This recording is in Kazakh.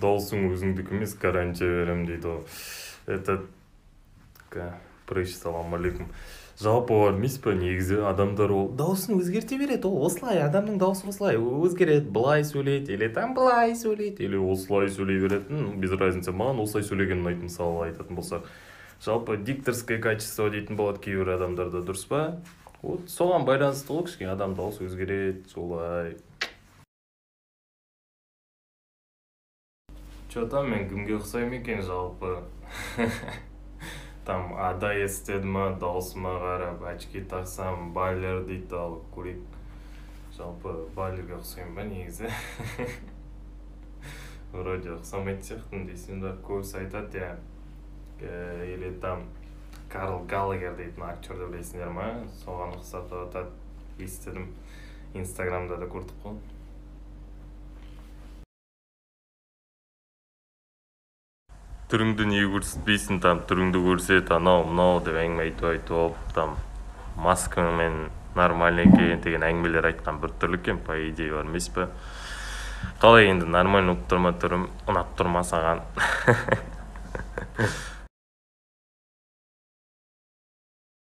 Дауысың өзіңдікі емес, гарантия беремін дейді ғой. Это прыщ, салам алейкум. Жалпы бар емес па, негізі адамдар ол дауысын өзгерте береді, ол осылай, адамның дауысы осылай өзгереді, былай сөйлейді, или там былай сөйлейді, или осылай сөйлей береді, без разницы, маған осылай сөйлеген ұнайды, мысалы айтатын болсақ. Жалпы дикторское качество дейтін болады кейбір адамдарда, дұрыс па? Вот соған байланысты ғой, кішкене адам дауысы өзгереді, солай. Че там, мен кімге ұқсаймын екен жалпы? Там Адай естіді ма, дауысыма қарап, очки тақсам, Баллер дейді, ал көрейік. Жалпы Баллерге ұқсаймын ба негізі? Вроде ұқсамайтын сияқтымын десем де, көбісі айтады, иә. Или там Карл Галлагер дейтін актерді білесіңдер ма? Соған ұқсатып жатады, естідім. Инстаграмда да көрдік қой. Түріңді неге көрсетпейсің, там түріңді көрсет, анау мынау деп әңгіме айтып айтып алып, там маскамен нормально екен деген әңгімелер айтқан біртүрлі екен, по идее, бар емес пе? Қалай енді, нормально болып тұр ма түрім, ұнап тұр ма саған?